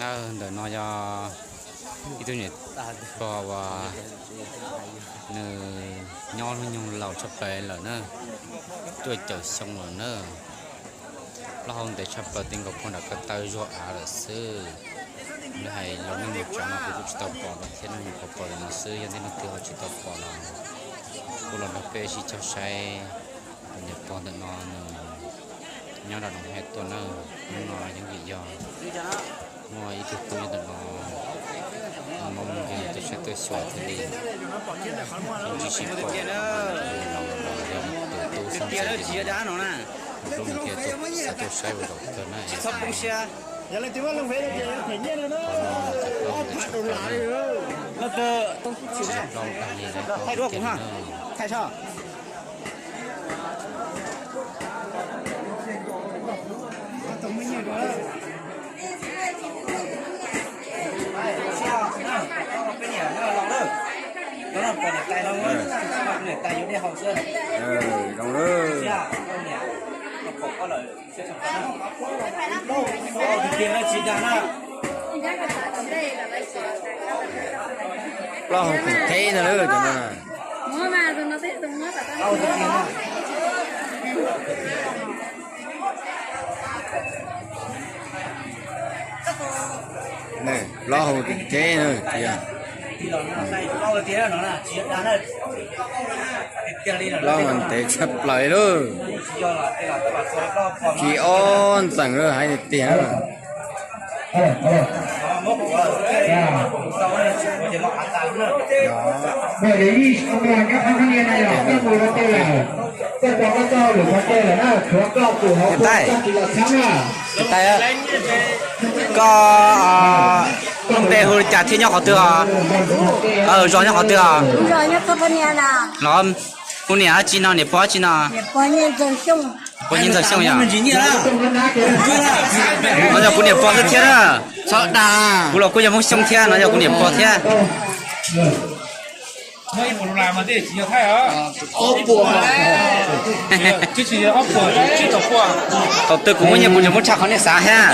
Ntawm no yog ib tug niam pog uas nws nyob hnub nyoog laus tshaj plaws lawm na, cuaj caum xyoo lawm na. Plaub hau ntev tshaj plaws, ti nkaus puag nram ko taw zuag av lawm xwb. Lawv hais los nej mus tsav no kuv kuj tsis tau pom lawm thiab, nej mus pom pom lawm no xwb, yog ntej leej twg ho tsis tau pom los kuj los nrog peb sib cog saib tus niam pog ntawm no nws nyob rau noo hais tuaj na. Hnub no yeej vim yog muaj ib tug tub nyob ntawm no, Hmoob nws tuaj saib tuaj xyuas thiaj li ntsib sib pom. Yog tus tub xeeb ntxwv ntawm no, hlub nws thiaj tuaj xav tuaj saib ua zaum kawg na. Tsis txhob poob siab. Qhov no ntawm plaub hau ntawm tshaj plaws na, tsis yog plaub hau dag li, plaub hau tiag tiag li na. Zoo lawm. Plaub hau kws theb no lawm cov no. Plaub hau kws theb na tiag. Plaub mas ntev tshaj plaws li lauj. Tsis ob ntxeem lawm hais tiag tiag. Tais, tais, koj lub npe hu li cas thiab nyob qhov twg os? Zos nyob qhov twg os? Los kuv niam dab tsi no, niam pog dab tsi no? Pog Nyiaj Ntxawg Xyooj yog? No yog kuv niam pog xwb thiab na. Kuv los kuj yog Hmoob Xyooj thiab, no yog kuv niam pog thiab. Thaum twg kuv muaj nyiaj kuv tseem muab tshaj qhov nej xav thiab.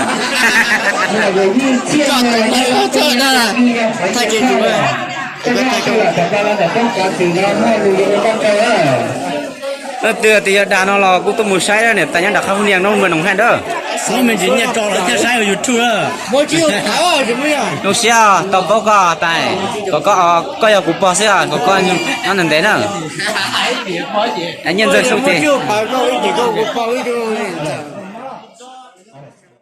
Leej twg tias yog dag no los kuj tuaj mus saib niam tais nyob nram qab Hoob Nias no, npe Noom Haij ntawd. Zoo siab tau paub koj tais, kom koj, koj yog kuv pog xwb, kom koj nyob ntev ntev na. Nyiaj Ntxawg Xyooj ces